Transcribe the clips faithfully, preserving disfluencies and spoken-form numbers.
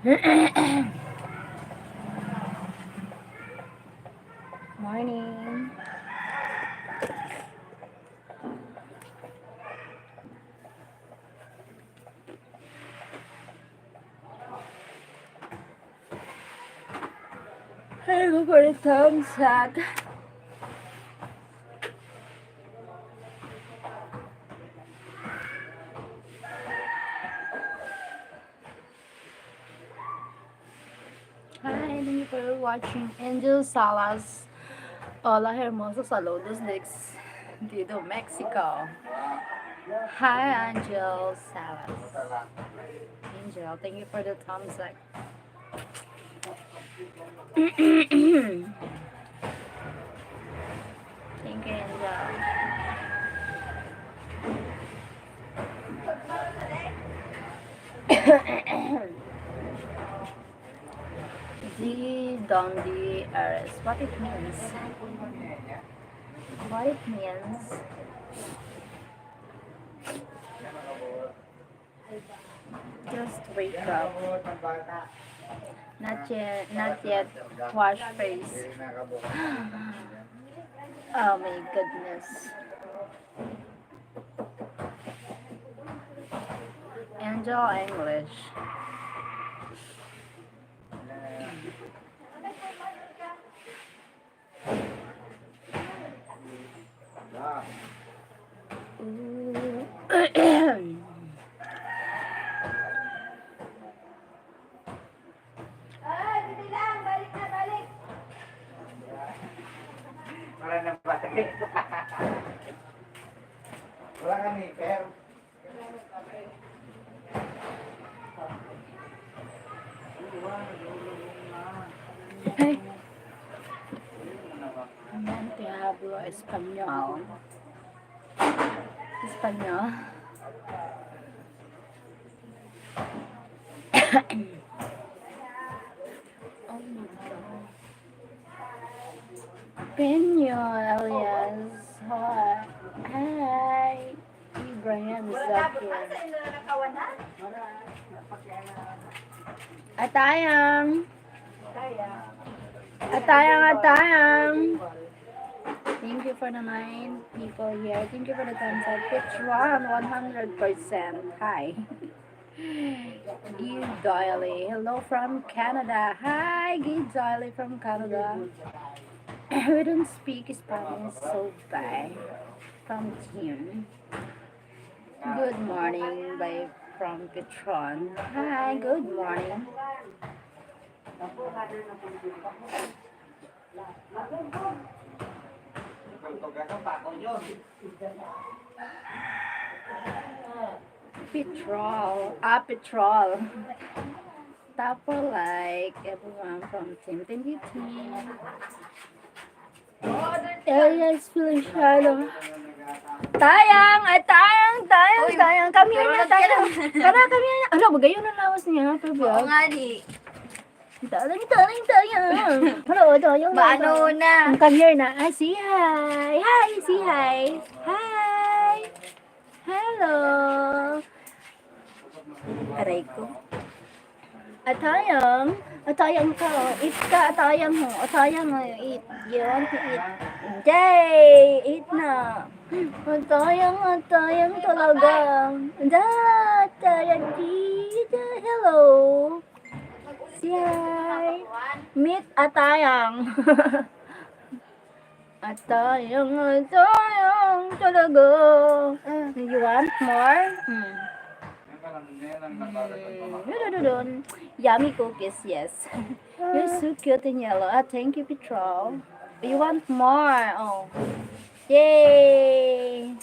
Morning. Ay, ko pa rin tamsak. Hi, thank you for watching. Angel Salas. Hola, hermoso. Saludos desde Mexico. Hi, Angel Salas. Angel, thank you for the thumbs up. Thank you, Angel. Di Dondi Ares. What it means? What it means? Just wake up. Not yet, not yet wash face. Oh my goodness. Angel English. Wala na ba? Wala ka ni Fer? Ay. Ayan, te hablo Espanyol. Espanyol. Oh my God. Peño alias, hi. Hi. Ibrahim Zakir. Atayang. Atayang, atayang. Thank you for the nine people here. Thank you for the thumbs up. It's one, one hundred percent. Hi. Give Doily. Hello from Canada. Hi, give Doily from Canada. We don't speak Spanish, so bye. From Kim. Good morning, by from Petron. Hi, good morning. Petrol. Ah, petrol. Tap for like everyone from Team Team Team. Elias Feliciano. Tayang! Ay, tayang! Tayang! Uy, tayang! Kami na, tayang! Tara, kami na! Ano, magayon ang lawas niya, ha? Pero, oo nga, di. Darling, darling, darling. Hello, darling, darling. Maano na? Ang come here na. Ah, say hi. Hi, say hi. Hi. Hello. Aray ko. Atayang, atayang ka. Eat ka, atayang ho. Atayang ho, eat. You want to eat? Yay! Eat na. Atayang, atayang talaga. Da, atayang, di, da, hello. Say hi. Meet Atayang. Atayang, atayang talaga. You want more? Mm. Mm, dududun. Yummy cookies, yes. You're so cute in yellow. Ah, thank you, Petrol. You want more? Oh. Yay!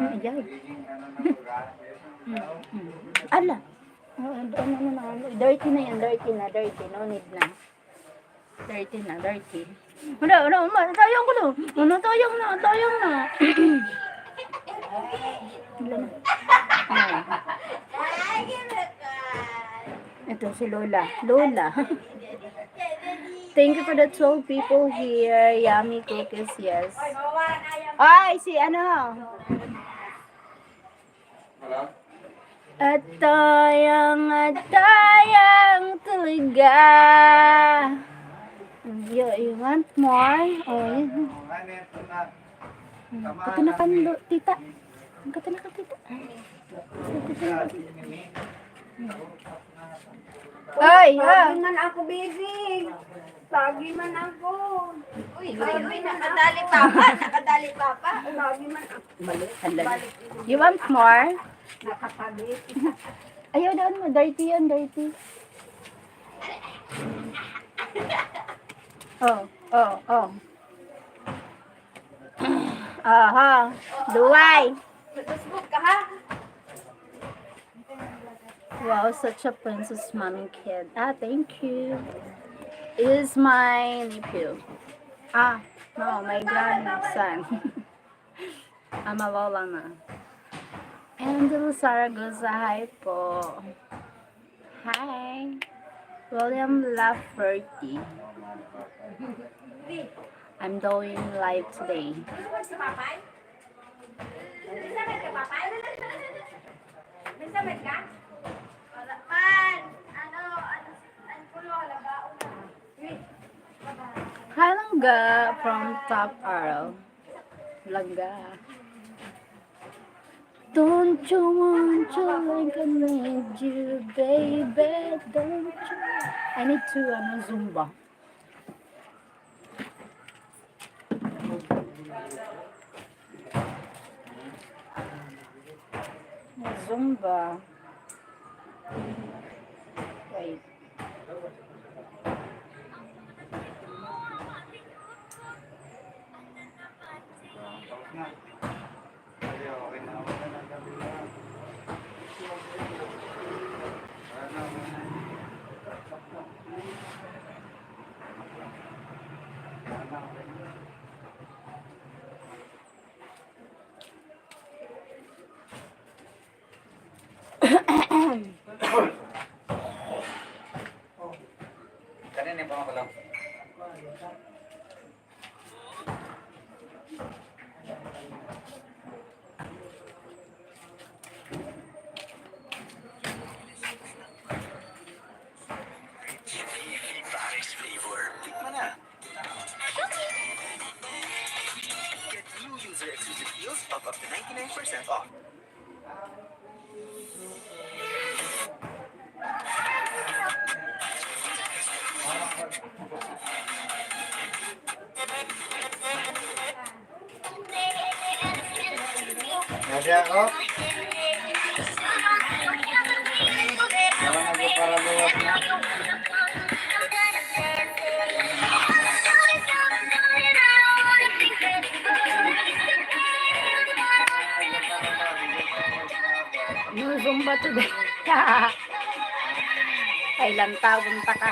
Mm, yay. Mm, mm. Ala. Ah, ano, ano, ano, ano. Dirty na yan, dirty na, dirty. No need na. Dirty na, dirty. Ano, ano, ma-, tayang ko, no? Ano, tayang na, tayang na. Wala na. Ayan. Ito si Lola. Lola. Thank you for the twelve people here. Yummy cookies, yes. Ay, si ano? Hello? Atayang, atayang talaga. You, you want more? Oh, yun. Katinakan do, tita. Ang katinakan, tita. Ay, ha? Lagi man ako, baby. Lagi man ako. Uy, uy, uy, nakadali, papa. Nakadali, papa. Lagi man ako. Balik, sandali. Balik. You want more? Nakatabi. Ayaw, doon mo. Dirty yan, dirty. Oh, oh, oh. Aha. Duway. Matusbog ka, ha? Wow, such a princess mommy kid. Ah, thank you. Is my nephew. Ah, no, my grandson. I'm a lola na. Angelo Zaragoza, hi po. Hi. William Lafferty. I'm doing live today. Hi, Langga from Top Arrow. Langga. Don't you want you like I need you, baby? Don't you? I need to, ano, Zumba. Zumba. Wait. Kanina pa ako lang. Tikman na. Get new user exclusive deals of up to ninety-nine percent off. Grabe ako. Wala na yung paraluwas na. No Zumba today. Ay, lantawon ta ka.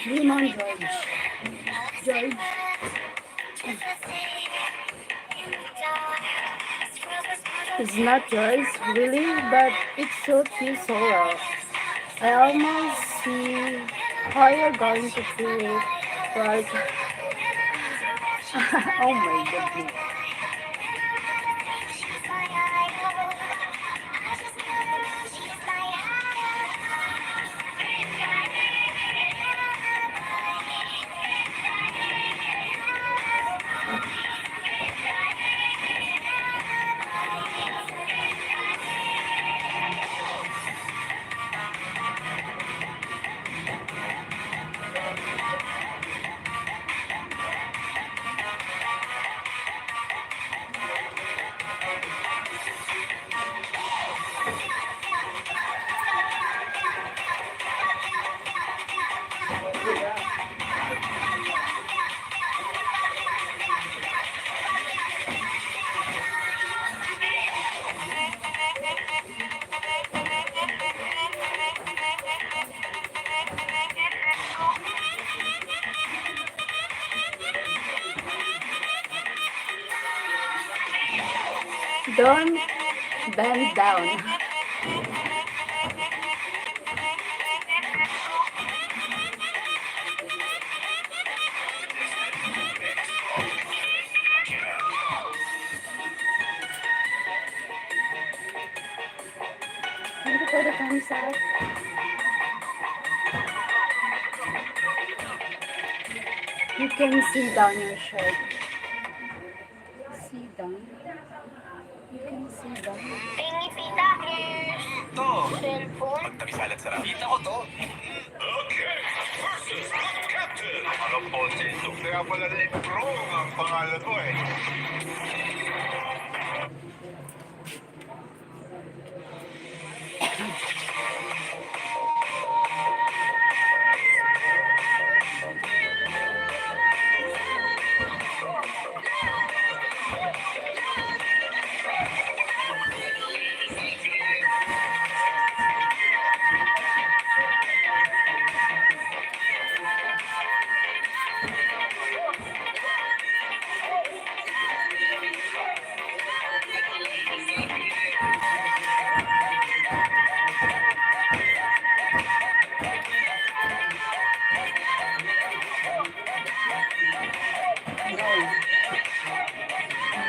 Limon George. George. It's not yours, really, but it suits you so well. I almost see how you're going to do it, like, oh my goodness. Don't bend down. Thank you for the thumbs up. You can see down your shirt. See down. You can see down. Pinipita is Ito. Cellphone. Magtabi salad sarap. Kita ko to. Okay, versus the captain. Mga bossing to, kaya pala Librong ang pangalan mo eh.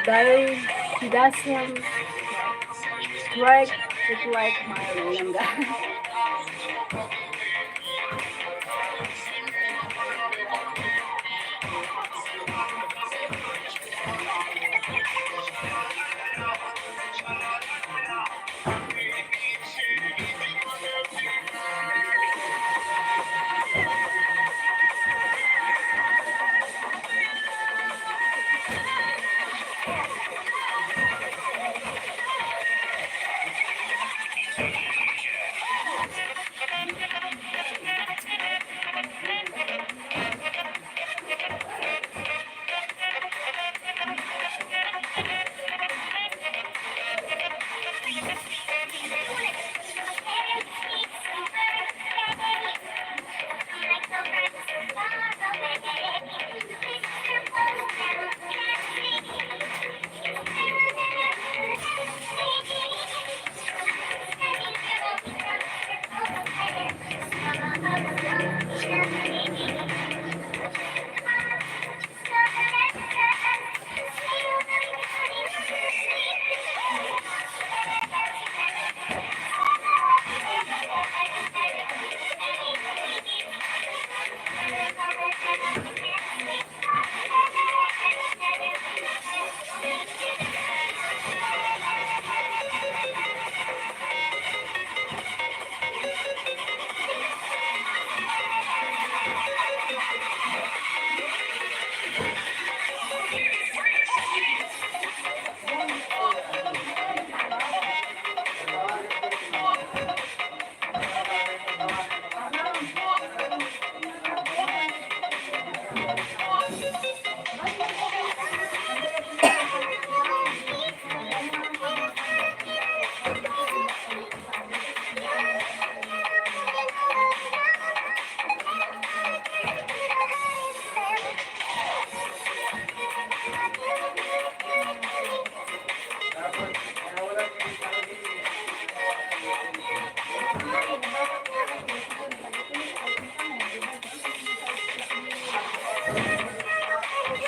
Dahil she doesn't like, look like my Olanga.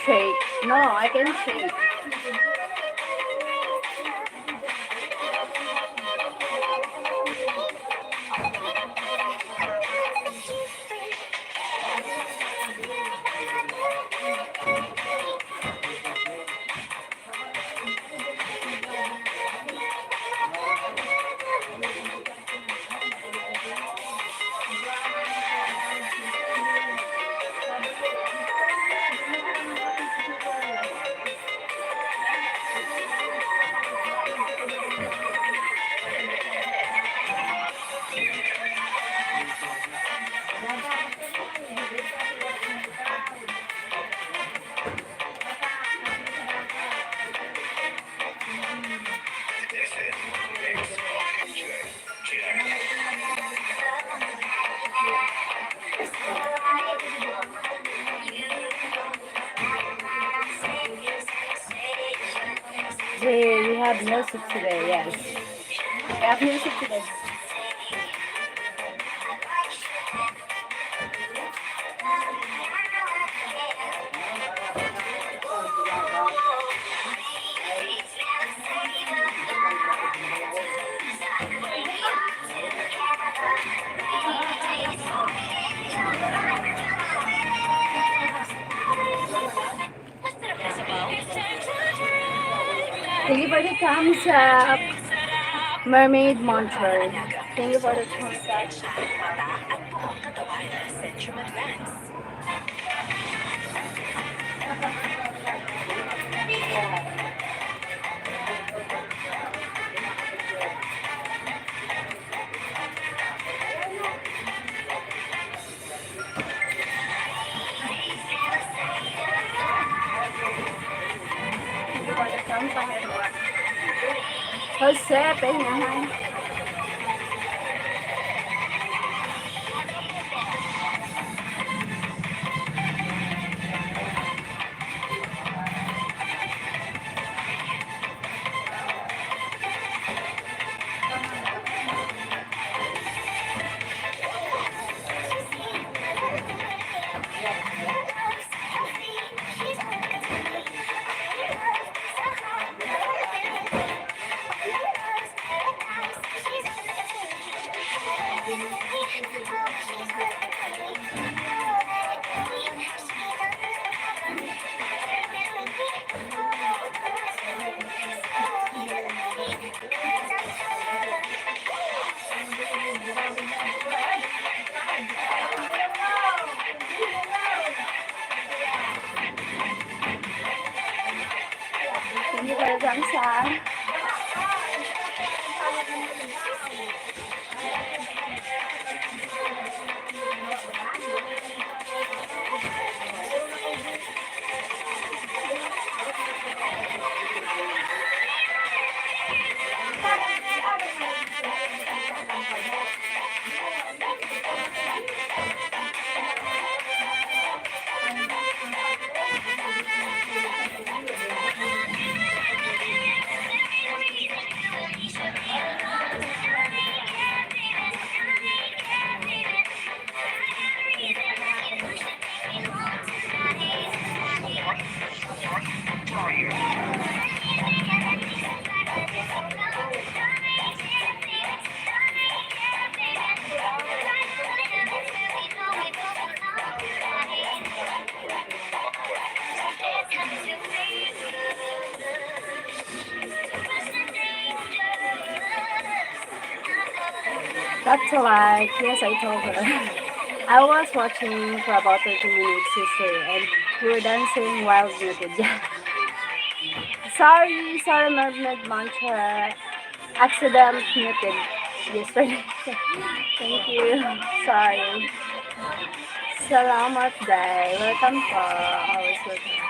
Shake. No, I can shake. Have music today, yes. We have music today. Thank you for the thumbs up, Mermaid Montreux. Thank you for the thumbs up. Jose, pahingahan. Hindi ko alam saan. That's a lie. Yes, I told her. I was watching for about thirty minutes, sister, and we were dancing while muted. Yeah. Sorry, sorry, Mermaid Montreux. Accident muted yesterday. Thank you. Sorry. Salamat, Day. Welcome po. Always welcome.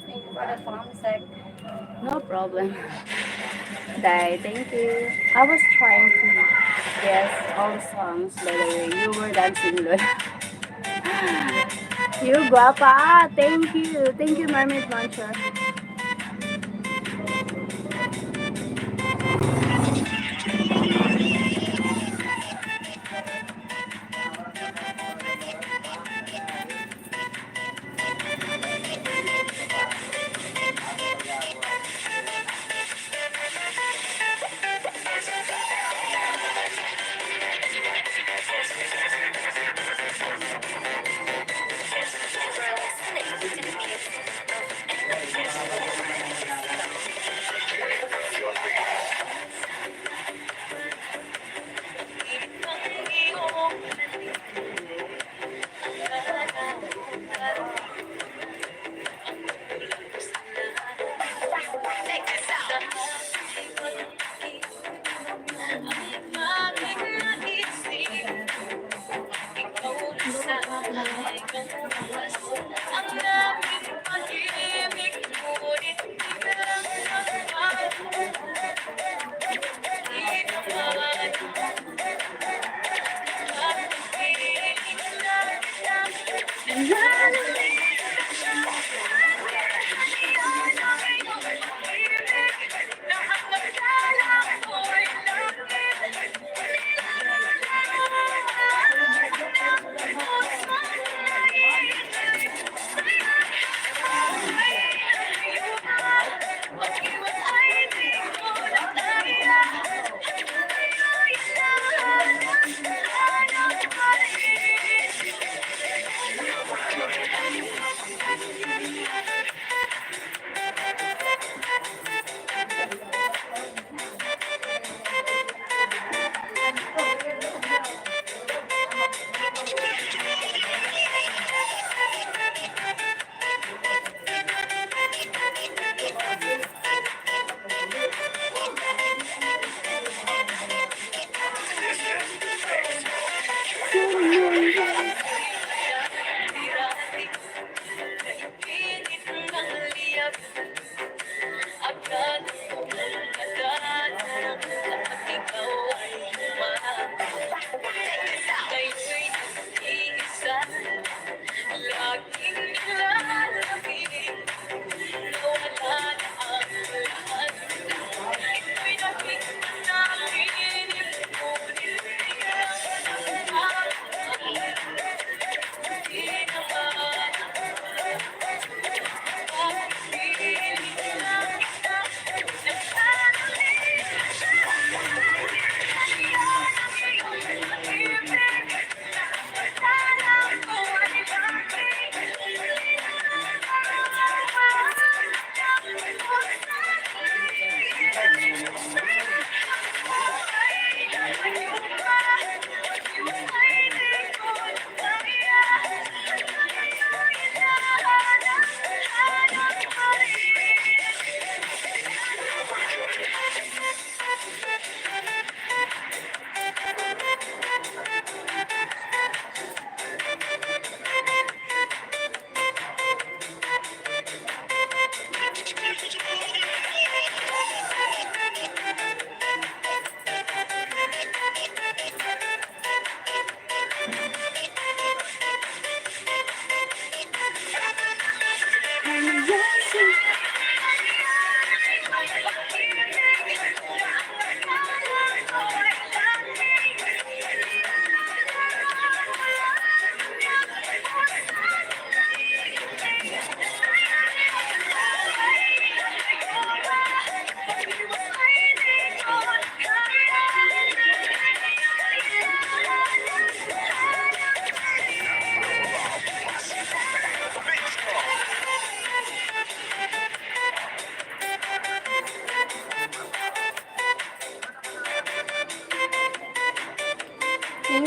Thank you for the thumbs up. No problem. Day, thank you. I was trying to guess all the songs, by the way. You were dancing, Lord. You guapa. Thank you. Thank you, Mermaid Montreux. Thank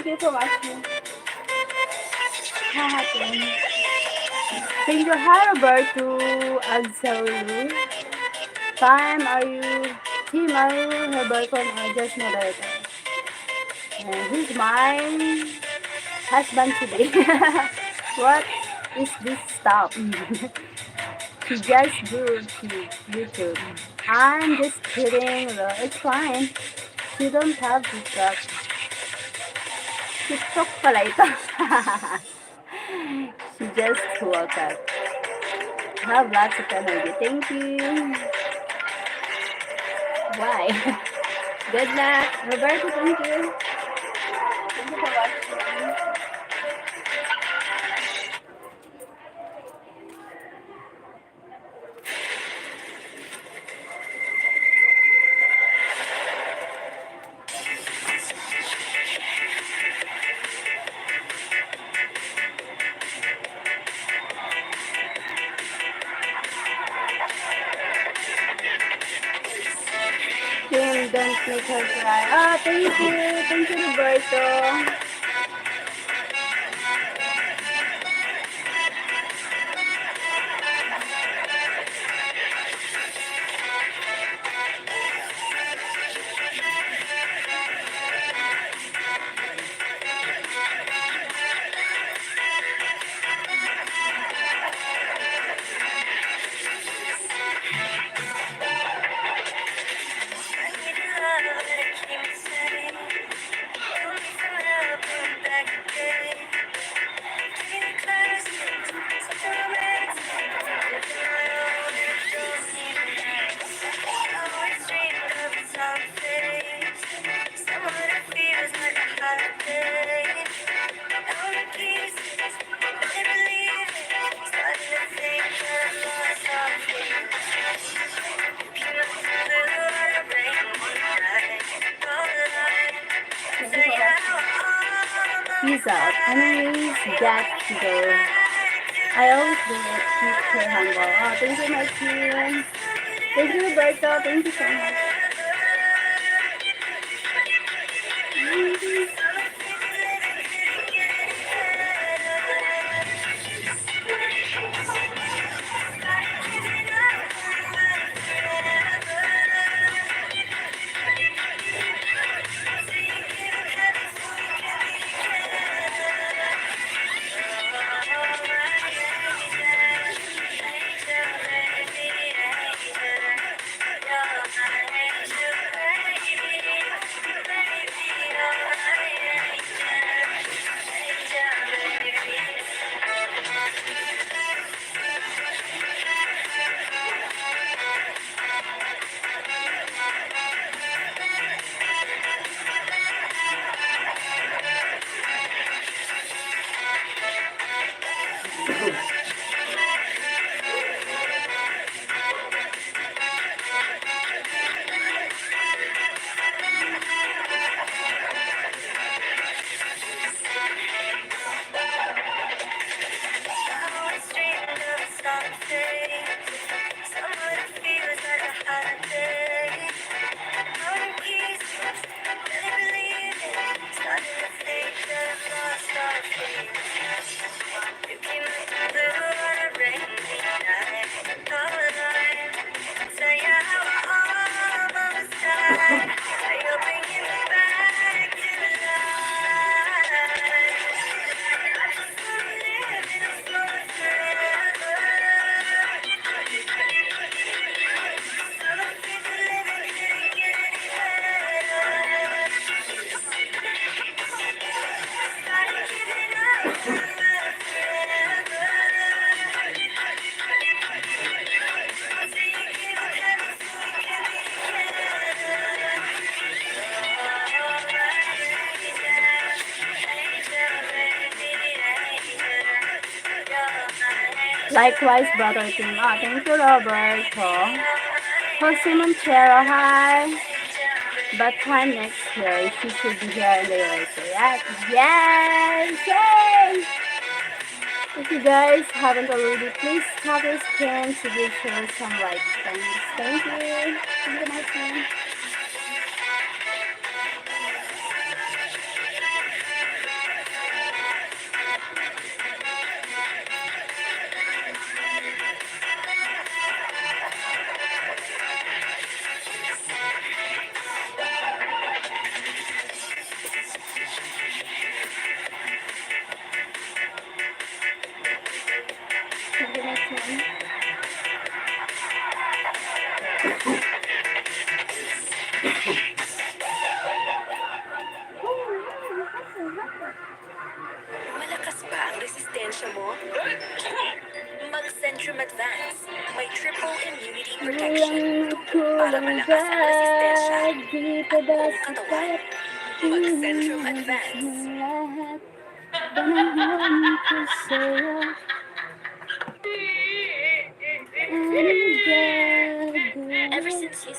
you for watching. Hahating. Thank you, Roberto Agsaulu. Time, are you, team, are you Roberto and Agnes moderator? And he's my husband today. What is this stuff? She just grew to YouTube. I'm just kidding, bro. It's fine. She don't have TikTok. TikTok pala ito. She just woke up. Have lots of energy. Thank you. Why? Good luck. Roberto, thank you. Thank you for watching. Team, don't make her cry. Ah, thank you. Thank you, Roberto. Peace out. Anyways, got to go. I always do it. Keep your humble. Oh, thank you, my team. Thank you, Roberto. Thank you so much. Likewise, Brother Tim. Ah, thank you, Robert. Oh. Jose Montero, hi. But time next year, she should be here in the U S A. Yes. Yes! Yay! If you guys haven't already, please tap your screen to give her some like. Thanks. Thank you. Thank you, my friend. Malakas ba ang resistensya mo? Mag-Centrum Advance. May triple immunity protection. Para malakas ang resistensya at buong katawan. Mag-Centrum Advance. Ever since you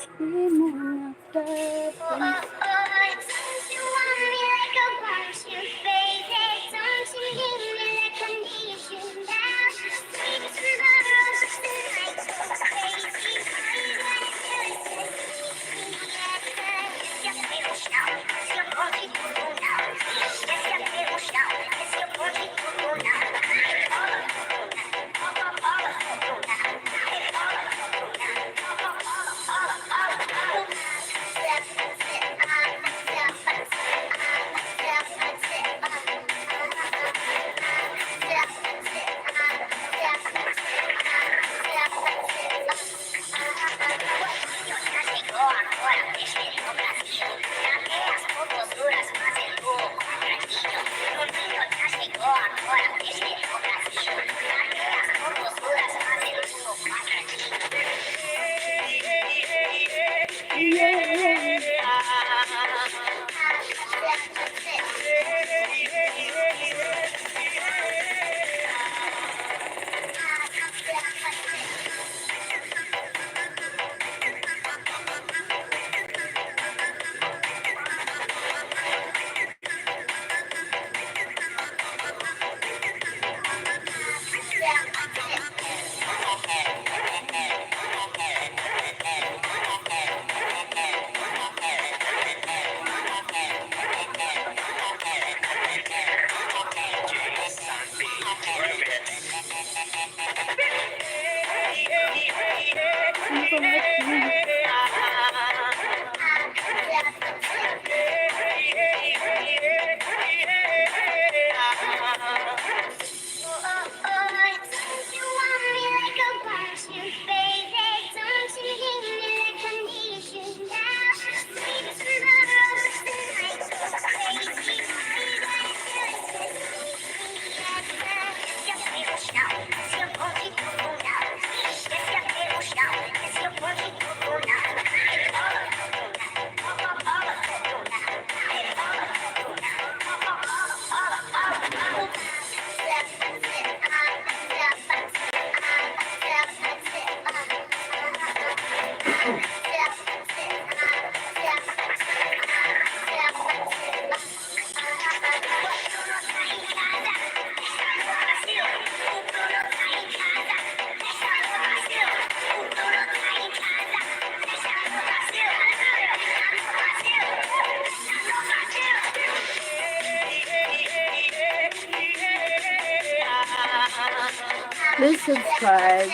Please subscribe.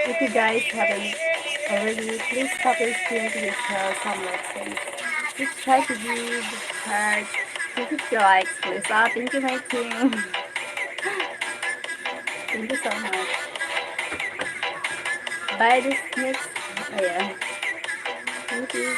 If you guys haven't already, please copy, share this, uh, some like, please. Please try to give heart, give it your likes, please. Ah, thank you, my team. Thank you so much. Bye, this next. Ayan. Thank you.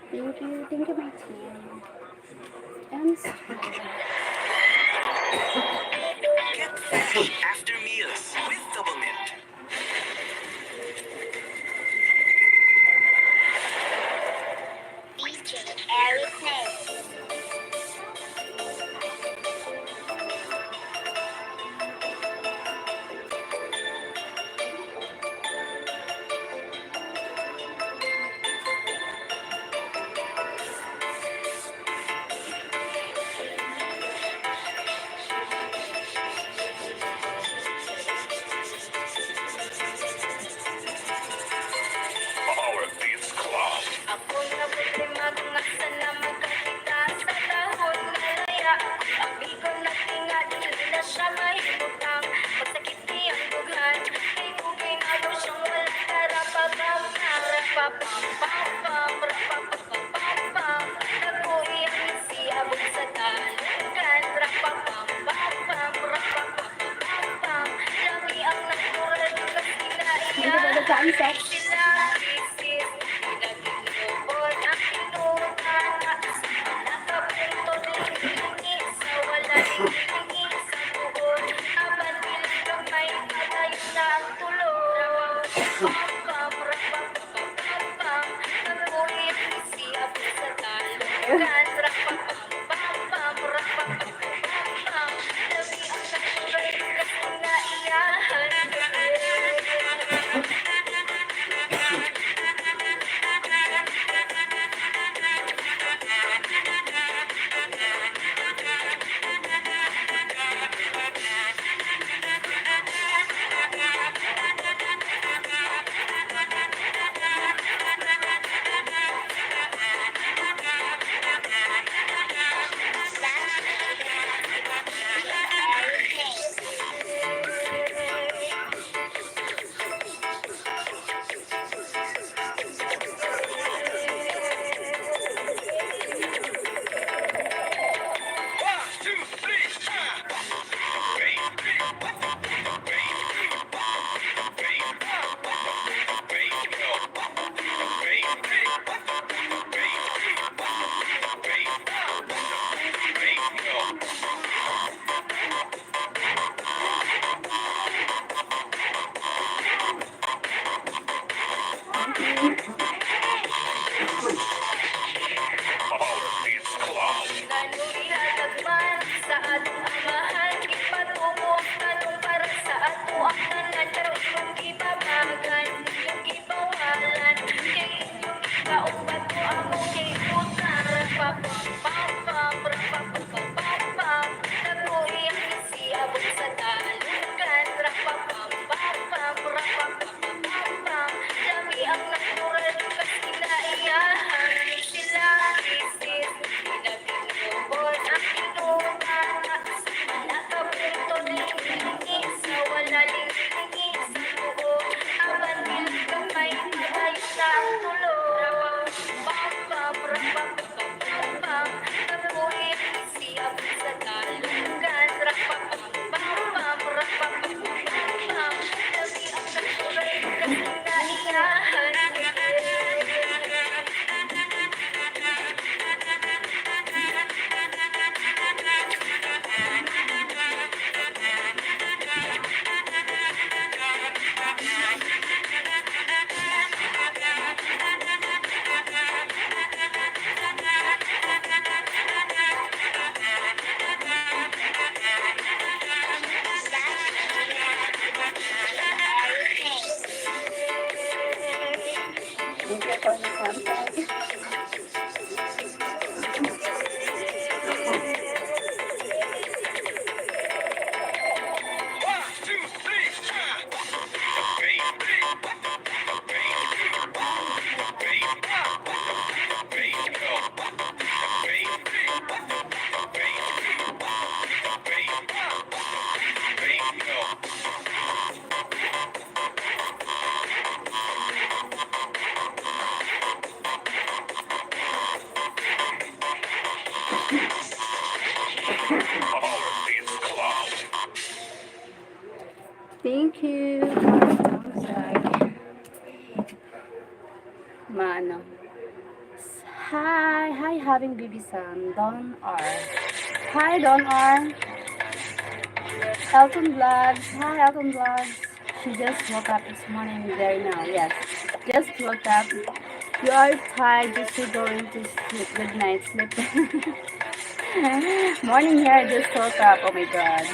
Thank you, thank you, my team. I'm sorry. Get fresh after meals with Double Mint. D J Eric May. Our beats clash. Ako na problema kung asa na magkakita sa dahon na laya. Amigo na tinga, dili na siya mahimutang. Magsakit niyang dughan, kay kung ginano siyang wala ka, rapapam, rapapam, pam, pam, rapapam, pam, pam. Ako iyang siya, buksa talugan, rapapam, pam, pam, rapapam, pam, pam. Lami ang natural, kasi na Hindi ba nagkaansa? Sila, isis, pinagluon ang tinutan. Nakabuntot, lingi sa wala, lingi sa buot. Aban bilang gamay, padayon na ang tulog. Pam, pam, rapapapapam, pam. Nagpulit ni siya sa talugan. Rapapam, pam, pam, rapapapapam, pam. Lami ang natural, kasi na iyahan. Ngano ihatag man sa atong Amahan, ipatubo ang tanong para sa ato ang tanan. Thank you. Sorry. Mano. Hi, hi, having baby son, Don R. Hi, Don R. Elton Vlogs. Hi, Elton Vlogs. She just woke up this morning, very now. Yes, just woke up. You are tired, you should going to sleep. Good night, sleep. Morning here, I just woke up. Oh my God.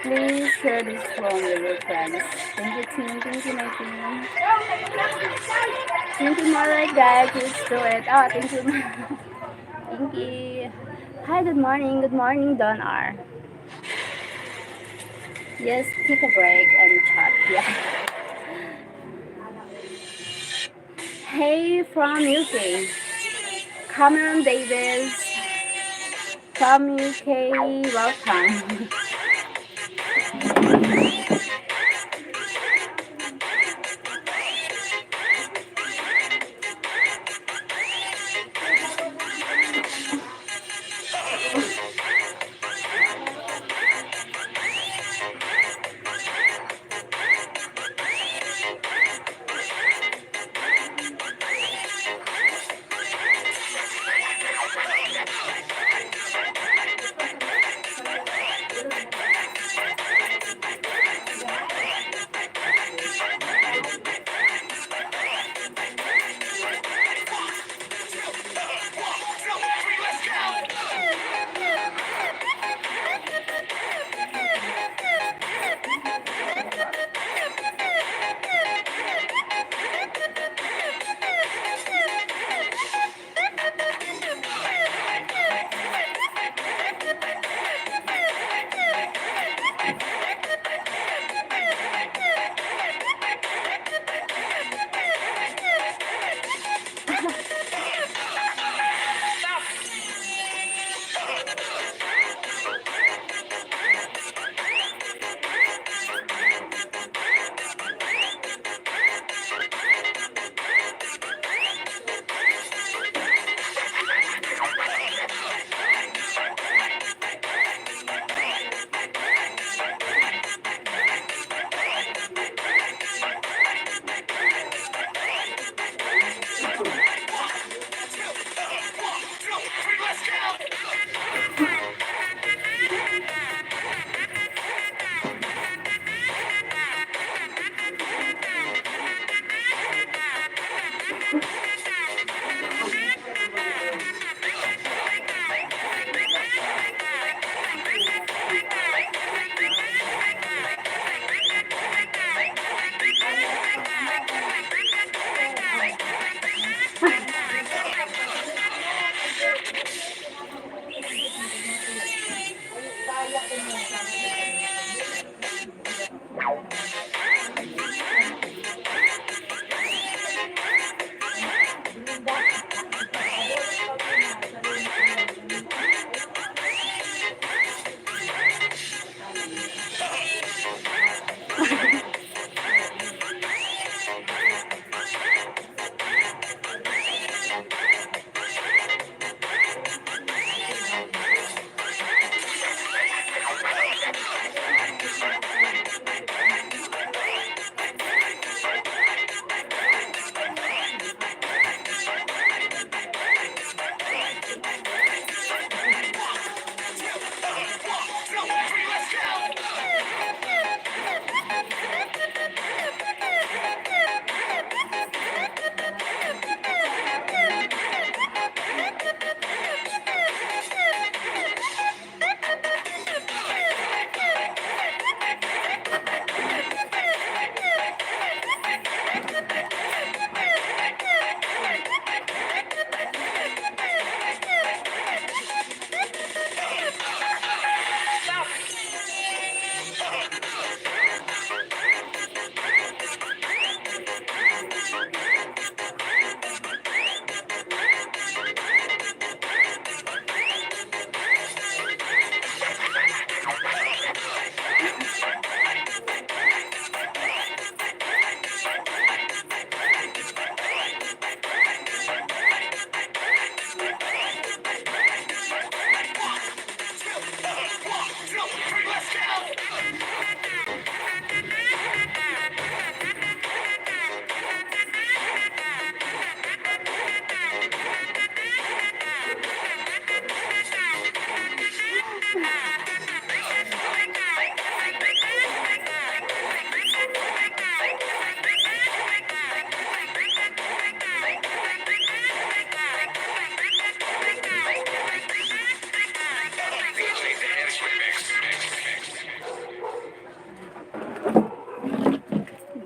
Please share this one with your friends. Thank you, team. Thank you, my team. Thank you, Malay, guys. Let's do it. Oh, thank you. Thank you. Hi, good morning. Good morning, Don R. Yes, take a break and chat. Yeah. Hey from U K. Cameron Davis from U K. Welcome.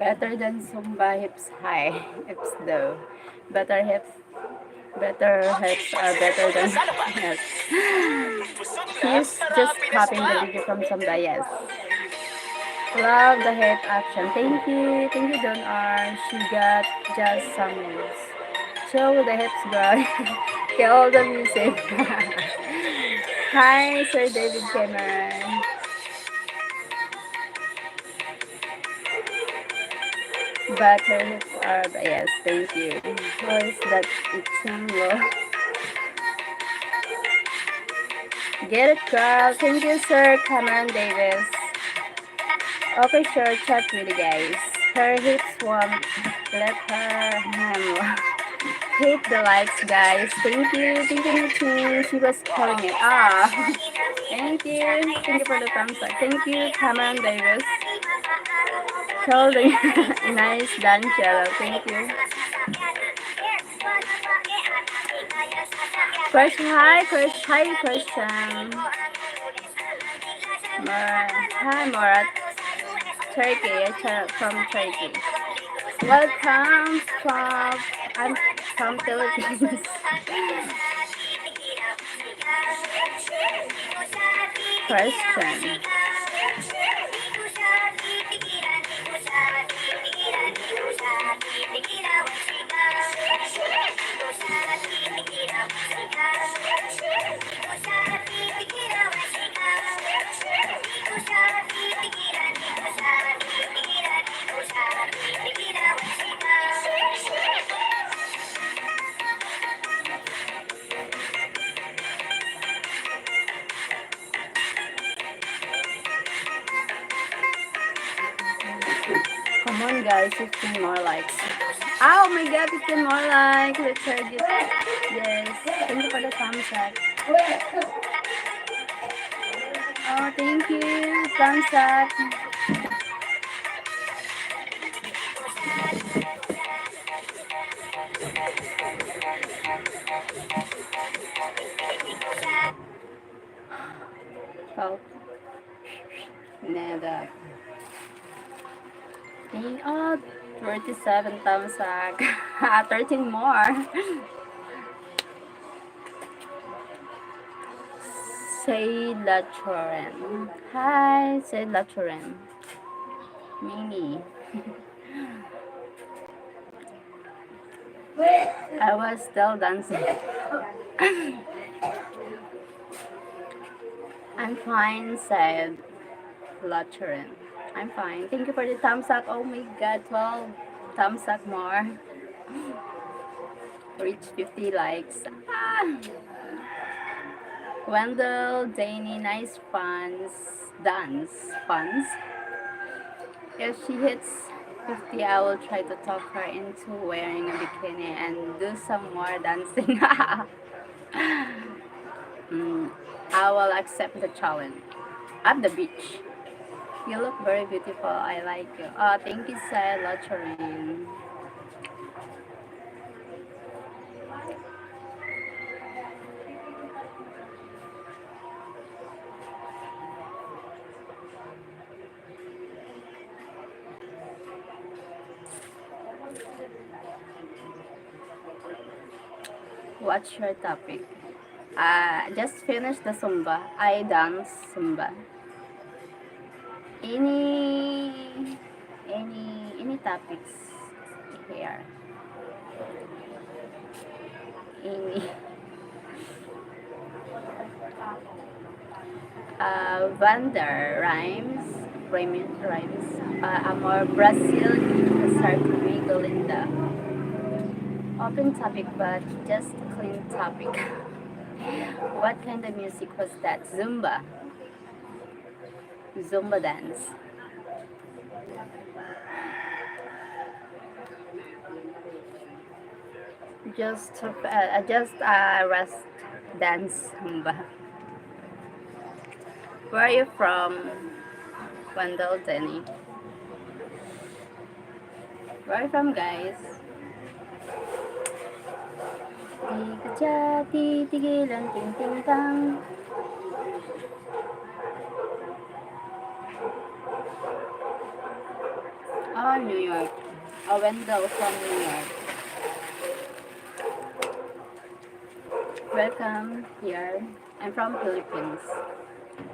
Better than Zumba hips high. Hips daw. Better hips. Better hips are better than hips. She's just copying the video from Zumba, yes. Love the hip action. Thank you. Thank you, Don R. She got just some moves. Chill with the hips, bro. Kill the music. Hi, Sir David Cameron. But her hips are, yes, thank you. Who is that? Ichimlo. Get it, girl. Thank you, Sir Cameron Davis. Okay, sure, chat with you guys. Her hips won't let her handle. Hit the likes, guys. Thank you. Thank you, Michelle. She was killing it. Ah, thank you. Thank you for the thumbs up. Thank you, Cameron Davis. Kill the nice, Daniela. Thank you. Crush, hi, Crush, hi, Christian. Mor-, hi, Morat. Turkey, I chat from Turkey. Welcome from, I'm from Philippines. Question. Come on, guys, fifteen more likes. Oh my God, fifteen more likes. Let's share it. Yes. Thank you for the thumbs up. Oh, thank you. Thumbs up. Oh. Nada. Thank, oh, thirty-seven thumbs up. Thirteen more. Say Lachoren. Hi, say Lachoren. Mimi. I was still dancing. I'm fine, said Lachoren. I'm fine. Thank you for the thumbs up. Oh my God, twelve thumbs up more. Reach fifty likes. Ah! Wendell, Danny, nice fans. Dance. Fans. If she hits fifty, I will try to talk her into wearing a bikini and do some more dancing. Mm, I will accept the challenge. At the beach. You look very beautiful. I like you. Oh, thank you, said Lachorin. What's your topic? Ah, just finish the Zumba. I dance Zumba. Any, any, any topics here? Any? Uh, Vander Rhymes, Rhymes, Rhymes, uh, Amor, Brazil, Sarkamigo, Linda. Open topic, but just clean topic. What kind of music was that? Zumba. Zumba dance. Just, uh, just, uh, rest dance Zumba. Where are you from, Wendell, Denny? Where are you from, guys? Di ka siya titigilan, ting, ting, tang. Oh, New York. A Wendell from New York. Welcome here. I'm from Philippines.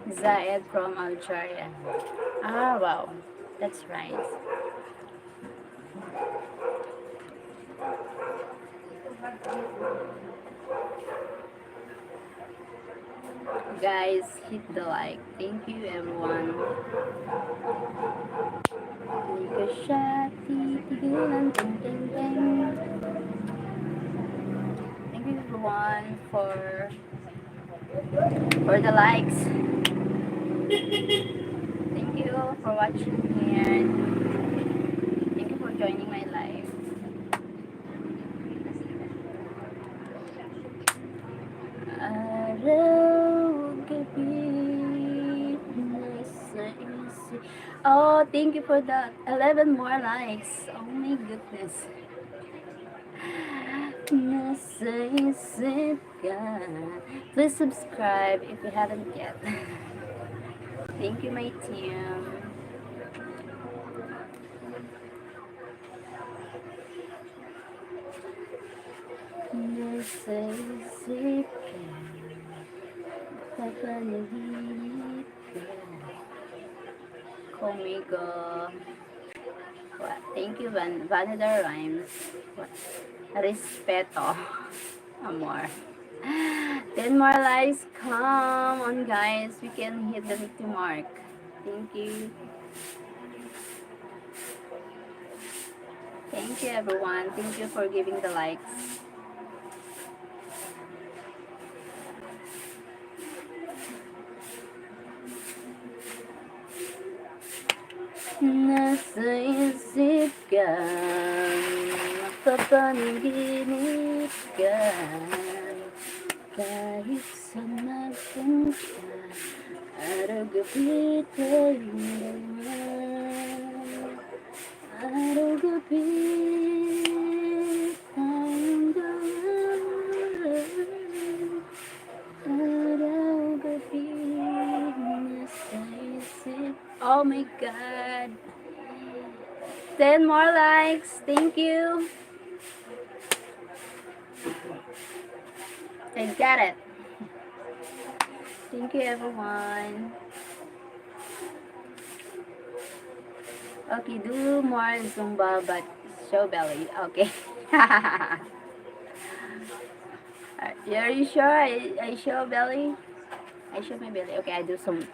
Zaed from Algeria. Ah, wow. That's nice. Guys, hit the like. Thank you, everyone. Hindi ko siya titigilan. Teng, teng, teng. Thank you, everyone, for, for the likes. Thank you for watching here. Thank you for joining my live. Araw, gabi, nasa isip. Oh, thank you for the eleven more likes. Oh my goodness. Nasa isip ka. Please subscribe if you haven't yet. Thank you, my team. Nasa isip ka, papanaginip ka. Komigo. Wa-, thank you, Van-, Vanada Rhymes. Wa-, respeto. Amor. Ten more likes. Come on, guys. We can hit the fifty mark. Thank you. Thank you, everyone. Thank you for giving the likes. Nasa isip ka, napapanaginip ka. Kahit saan magpunta, araw-gabi tayong dalawa. Araw-gabi tayong dalawa. Araw-gabi nasa isip. Oh my God. Ten more likes. Thank you. I got it. Thank you, everyone. Okay, do more Zumba, but show belly. Okay. Are you sure I, I show belly? I show my belly. Okay, I do some.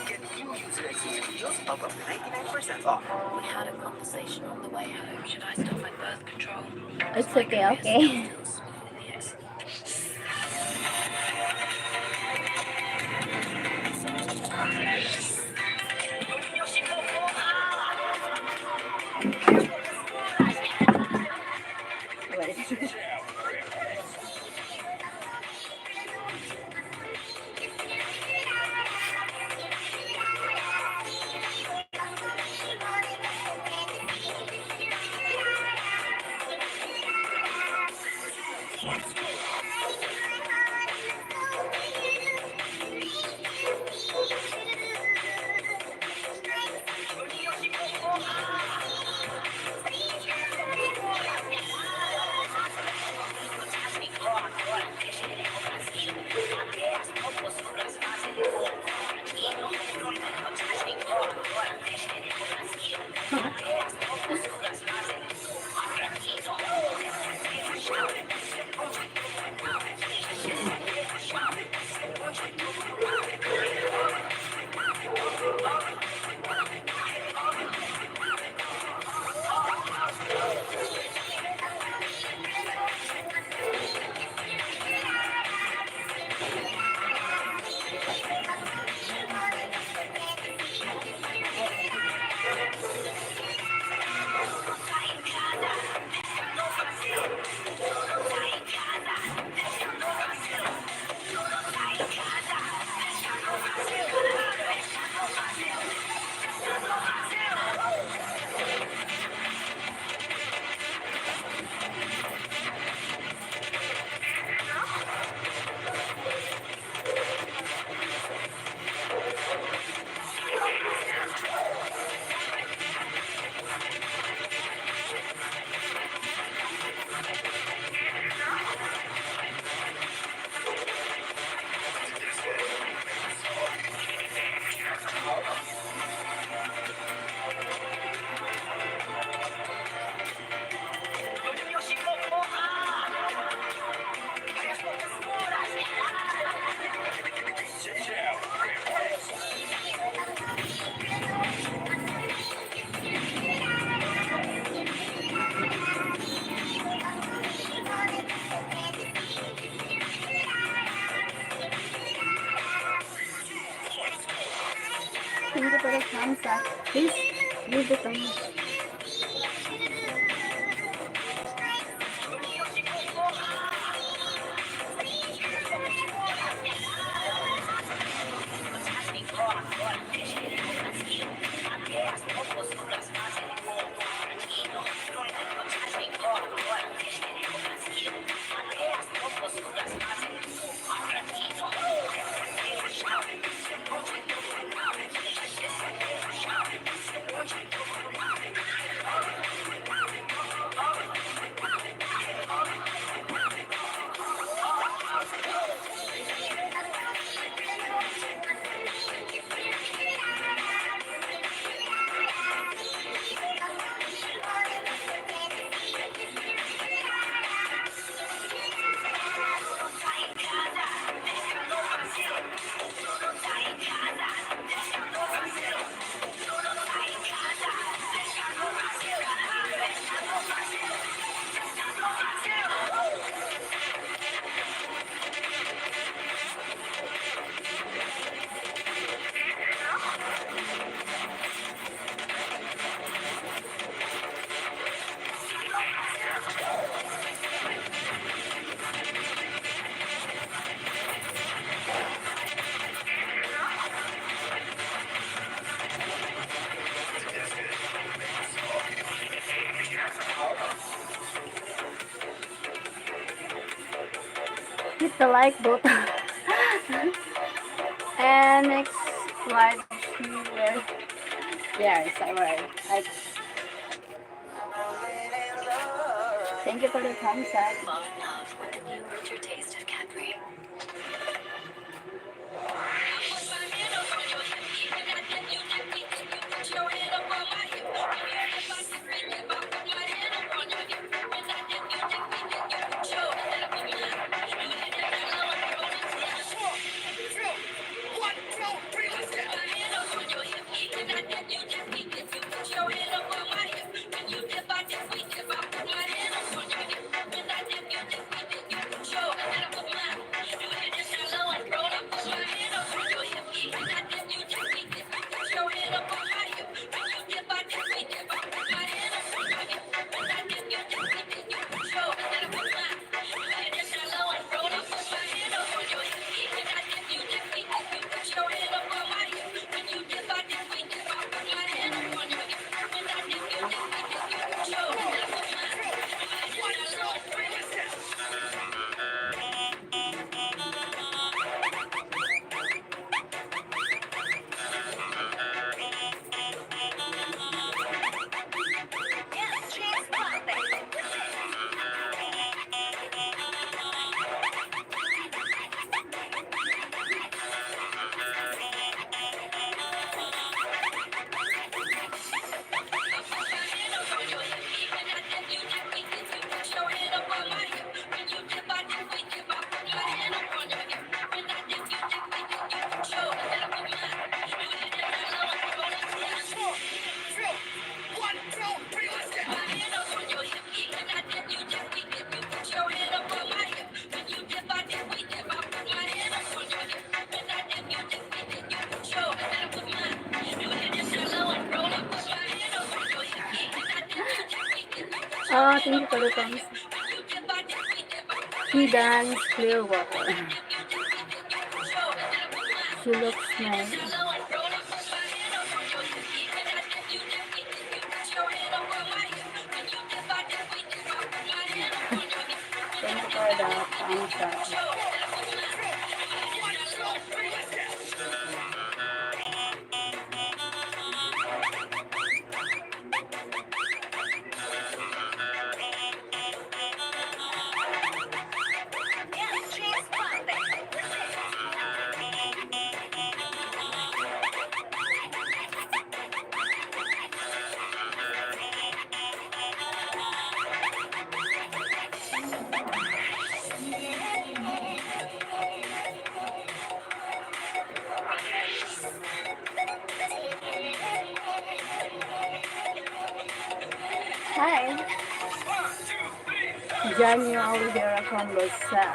Get new user experience deals up to ninety-nine percent off. We had a conversation on the way home. Should I stop my birth control? It's okay, okay. Thank you for the thumbs up. Please leave the thumbs. Hit the like button. And next live viewer. Yes, I will. I... Thank you for the thumbs up. Oh, thank you for the thumbs. He dance Clearwater. She looks nice. Thank you for the thumbs up. Hi. Janio Oliveira from Losa.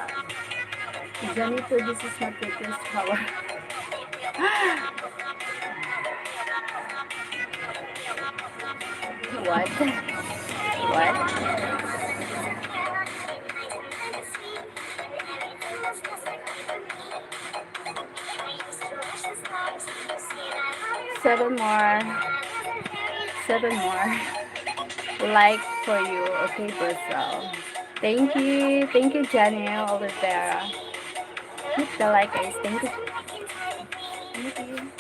Janito, this is not your first flower. What? What? Seven more. Seven more. Like for you. Okay, Brazil. Thank you. Thank you, Janelle Oliveira. Hit the like, guys. Thank you. Thank you.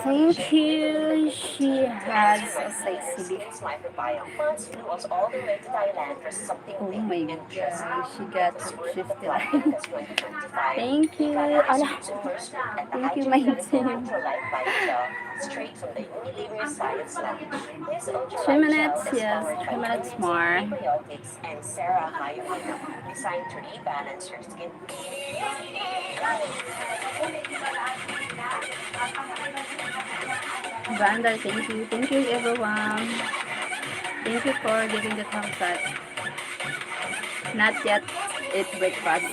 Thank you. She has a sexy lips. Oh my God, she got fifty-nine. Thank you. Ala. Thank you, my team. Three minutes, yes, three minutes more. And Sarah Hayuhina, designed to rebalance your skin. Brenda, thank you. Thank you, everyone. Thank you for giving the thumbs up. Not yet eat breakfast.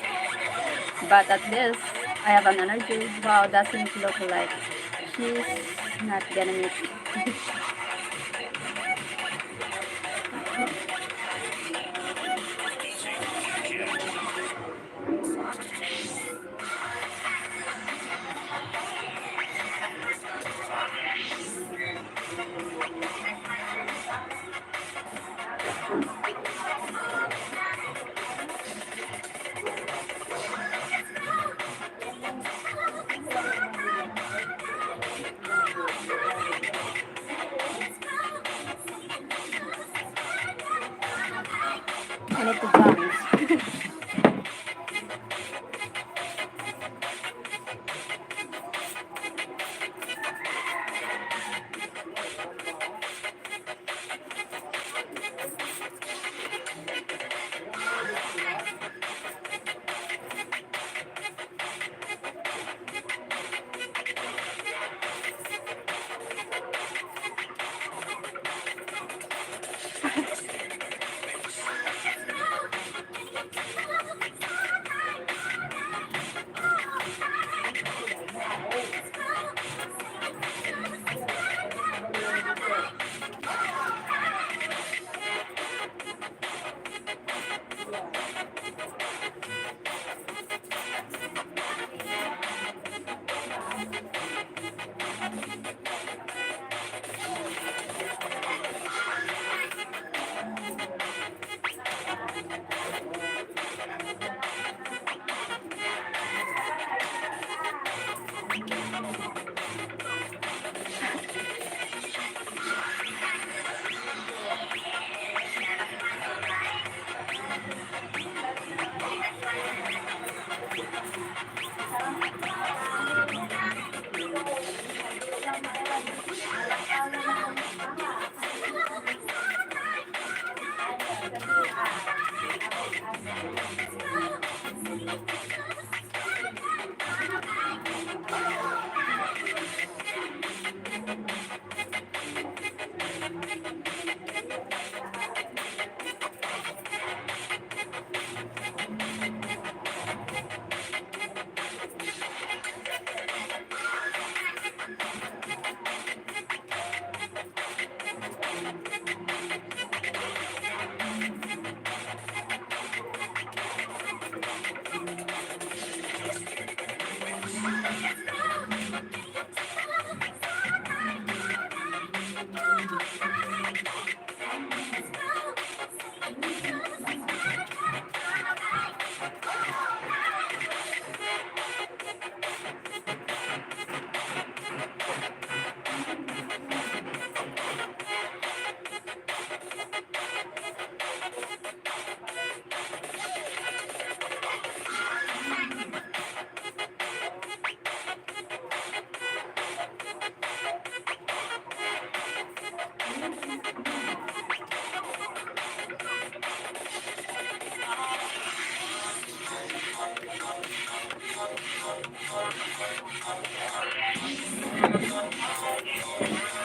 But at least, I have an energy. Wow, doesn't look like she's not gonna meet.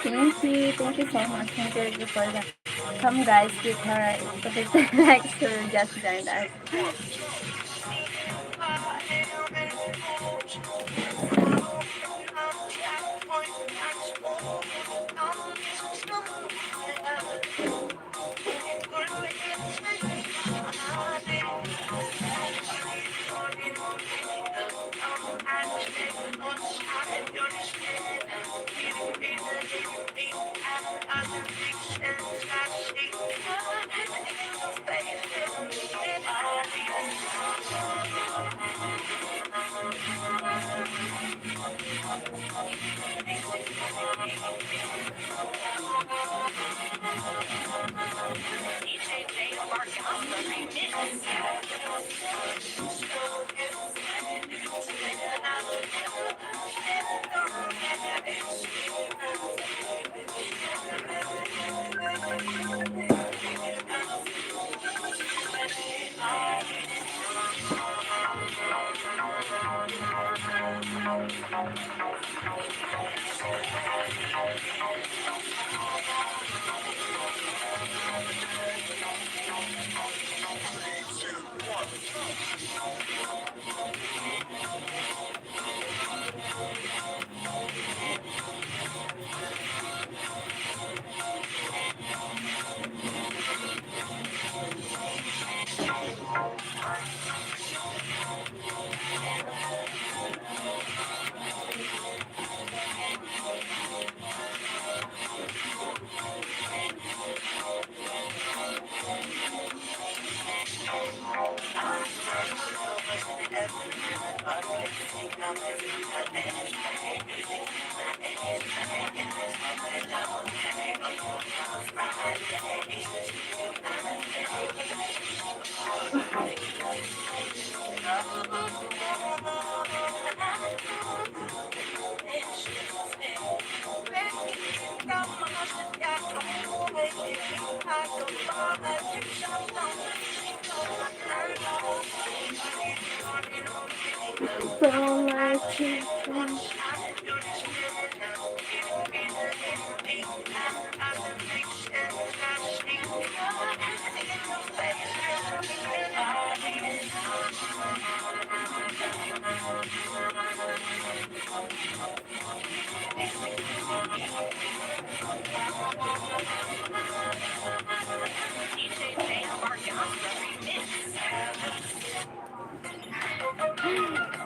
Thank you. Thank you so much. Thank you for that. Come guys, give her fifty likes to just join us.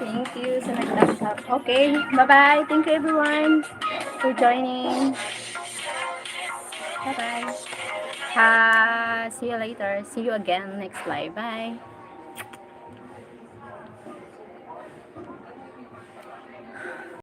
Thank you sa nag-thumbs up. Okay, bye-bye. Thank you everyone for joining. Bye-bye. Ah, see you later. See you again next live. Bye.